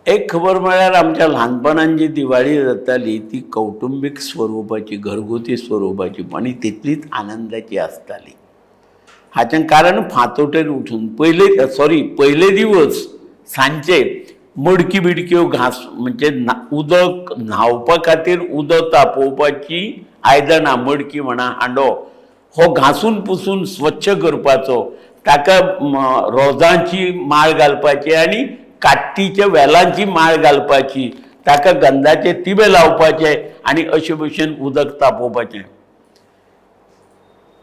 एक खबर म्हळ्यार आमच्या ल्हानपणान जी दिवाळी जाताली ती कौटुंबीक स्वरुपाची, घरगुती स्वरुपाची आनी तितलीच आनंदाची आसताली. हाचें कारण फांतोटेर उठून पयले, सॉरी, पयले दिवस सांजचे मडकी बिडक्यो घांस, म्हणजे ना उदक न्हांवपा खातीर उदक तापोवपाची आयदनां, मडकी म्हणा, हांडो हो घांसून पुसून स्वच्छ करपाचो, ताका रोजांची माळ घालपाची आनी काट्टीच्या वेलांची माळ घालपाची, ताका गंधाचे तिबे लावपाचे आनी अशे भशेन उदक तापोवपाचें.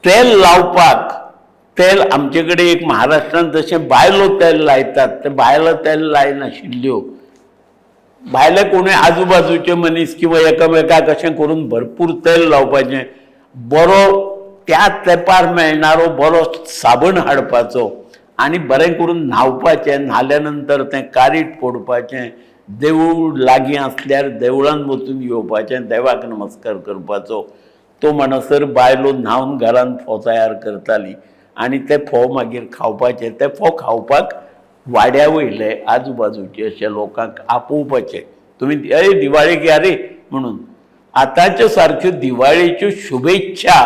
तेल लावपाक तेल आमचे कडेन एक महाराष्ट्रांत जशें बायलो तेल लायतात तें बायलो तेल लायनाशिल्ल्यो. भायले कोणूय आजूबाजूचे मनीस किंवा एकामेकाक अशें करून भरपूर तेल लावपाचें. बरो त्या तेंपार मेळणारो बरो साबण हाडपाचो आनी बरें करून न्हांवपाचें. न्हाल्या नंतर तें कारीट फोडपाचें. देवूळ लागीं आसल्यार देवळान वचून येवपाचें, देवाक नमस्कार करपाचो. तो म्हणसर बायलो न्हांवन घरान फोव तयार करताली आनी ते फोव मागीर खावपाचे. ते फोव खावपाक वाड्या वयले आजूबाजूचे अशे लोकांक आपोवपाचे, तुमी अरे दिवाळेक या रे म्हणून. आतांच्यो सारक्यो दिवाळेच्यो शुभेच्छा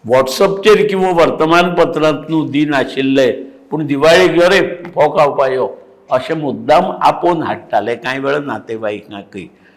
वॉट्सअपचेर किंवा वर्तमानपत्रांत न्हू दिनाशिल्ले, पूण दिवाळेक यो रे, फोव खावपा यो अशें मुद्दाम आपोवन हाडटाले कांय वेळा नातेवाईकांकय.